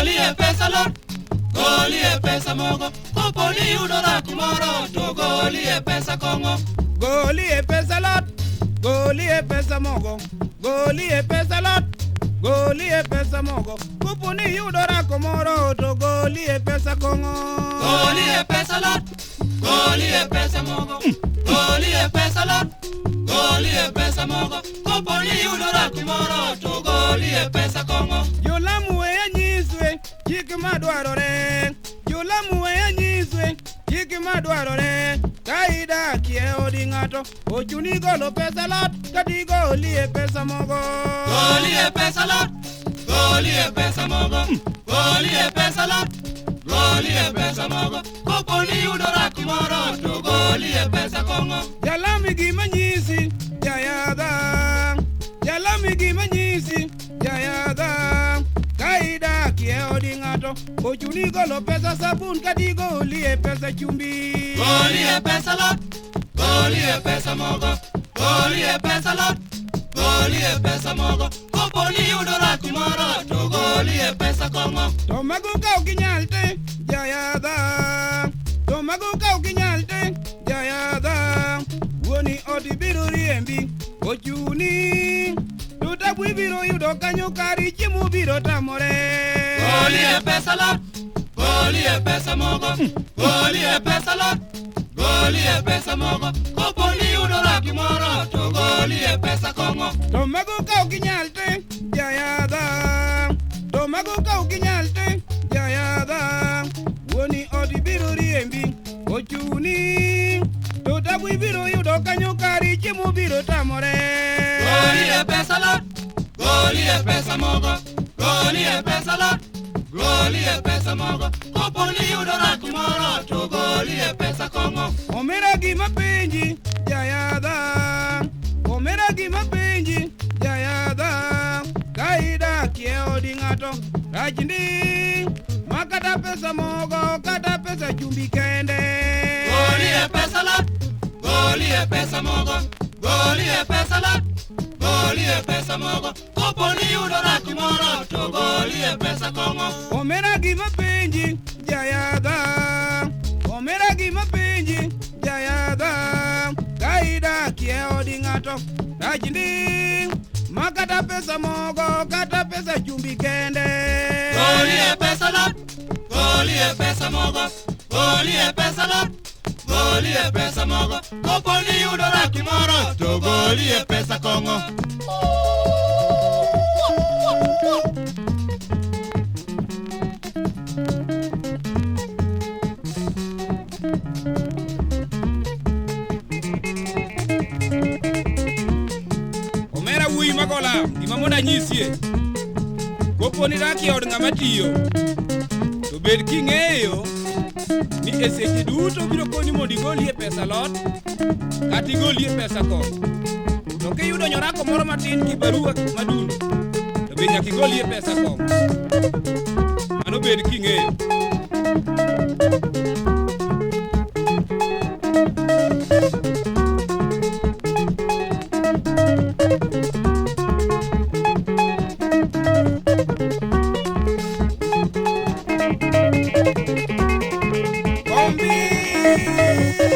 Golie pesa lot, golie pesa mogo. Kopo ni yudo rak moro to golie pesa kong'o. Golie pesa lot, golie pesa mogo. Golie pesa lot, golie pesa mogo. Kopo ni yudo rako moro to golie pesa kong'o. Golie pesa lot, golie pesa mogo. Golie pesa lot, golie pesa mogo. Kopo ni yudo rak moro to golie pesa kong'o. Jolamu weya nyiswe chik madwarore. Jolamu weya nyiswe chik madwarore. Ka idakie odi ng'ato ochuni golo pesa lot kata igolie pesa mogo. Golie pesa lot, golie pesa mogo. Golie pesa lot, golie pesa mogo. Kopo ni yudo rak moro to golie pesa kong'o. Jalami gima nyisi jayadha. Jalami gima nyisi jayadha. Ka idakie odi ng'ato ochuni golo pesa sabun kata igolie pesa chumbi. Golie pesa lot, golie pesa mogo. Golie pesa lot, golie pesa mogo. Kopo ni yudo rak moro to golie pesa kong'o. To mago ka ok inyal te jayadha. To mago ka ok inyal te jayadha. Wuoni ot ibiro riembi ochuni. To tabu ibiro yudo kanyo kari chiemo biro tamore. Golie pesa lot, golie pesa mogo. Golie pesa lot, golie pesa mogo. Kopo ni yudo rak moro to golie pesa kong'o. To mago ka ok inyal te jayadha. To mago ka ok inyal te jayadha. Wuoni ot ibiro riembi ochuni. To tabu ibiro yudo kanyo kari chiemo biro tamore. Golie pesa lot, golie pesa mogo. Golie pesa lot, golie pesa mogo. Kopo ni yudo rak moro to golie pesa kong'o. Omera gima penji jayadha. Omera gima penji jayadha. Ka idakie odi ng'ato rach ndi. Ma kata pesa mogo kata pesa chumbi kende. Golie pesa lot, golie pesa mogo. Golie pesa lot, golie pesa mogo. Kopo ni yudo rak moro to golie pesa kong'o. Omera gima penji jayadha. Omera gima penji jayadha. Ka idakie odi ng'ato rach ndi. Ma kata pesa mogo kata pesa chumbi kende. Golie pesa lot, golie pesa mogo. Golie pesa lot, golie pesa mogo. Kopo ni yudo rak moro to golie pesa kong'o. Omera wuoyi magolam, gima mondo anyisie. Kopo ni idak e od ng'ama tiyo, to bed king'eyo ni e seche duto obiro koni mondo igolie pesa lot kata igolie pesa kong'o. To kiyudo nyorako moro matin kibarua madundo, to be nyaka igolie pesa kong'o. Mano bed king'eyo. Kombi.